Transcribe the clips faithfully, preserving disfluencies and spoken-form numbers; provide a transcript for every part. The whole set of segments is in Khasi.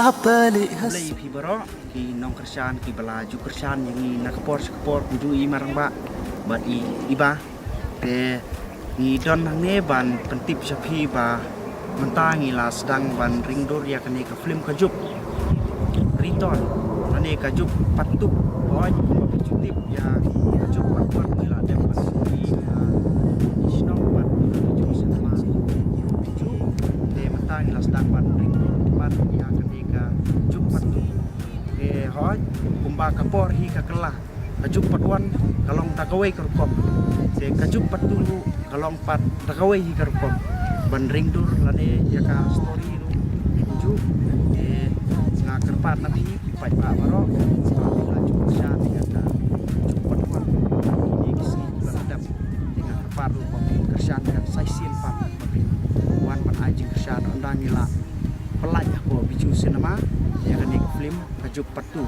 Khublei ïa phi baroh ki nongkyrshan kiba la ju kyrshan ïa ngi na ka por sha ka por, kumjuh i Marangbah bad i, i Bah. Te ngi don hangne ban pyntip sha phi ba mynta ngi la sdang ban ring dur ïa kane ka film Ka Juk Return lane Ka Juk Part two. Hooid, kumba phi ju tip, ïa Ka Juk Part one ngi la dep ban screen ha i shnong bad ha Bijou Cinema. Te mynta ngi la sdang ban ring dur pat ïa kane Ka Juk Part two. Te hooid, kumba ka por hi ka kylla, Ka Juk Part one ka long da kawei ka rukom, te Ka Juk Part two ruh ka long pat da kawei hi ka rukom. Ban ring dur lane ïa ka story ruh kumjuh. Te nga kyrpad na phi ki paidbah baroh ba phin la ju kyrshan ïa Ka Juk Part one. Kine ki sngi kiba la dep, te nga kyrpad ruh ba phin kyrshan ïa ka sa shisien pat ba phin wan ban ai jingkyrshan. Ynda ngi la pynlait hapoh Bijou Cinema ïa kane ka film Ka Juk Part two.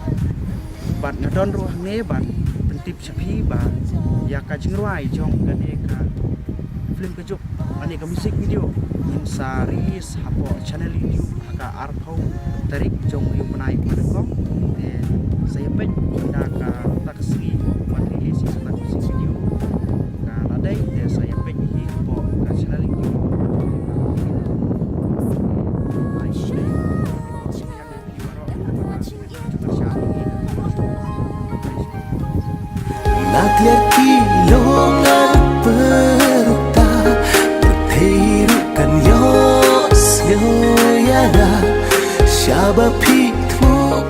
Bad nga don ruh hangne ban pyntip sha phi ba ïa ka jingrwai jong kane ka film Ka Juk lane ka music video ngin sa release hapoh channel YouTube ha ka arphew tarik jong une u bnai ba nyngkong. Te sa ïa peit ynda kata ka sngi ban release ïa kata ka music video. Ka la dei te sa ïa peit hi hapoh ka channel YouTube. Nga kler ki long ngan pyrta, pyrthei ruh kan ïohsngew ïa nga. Shaba phi thmu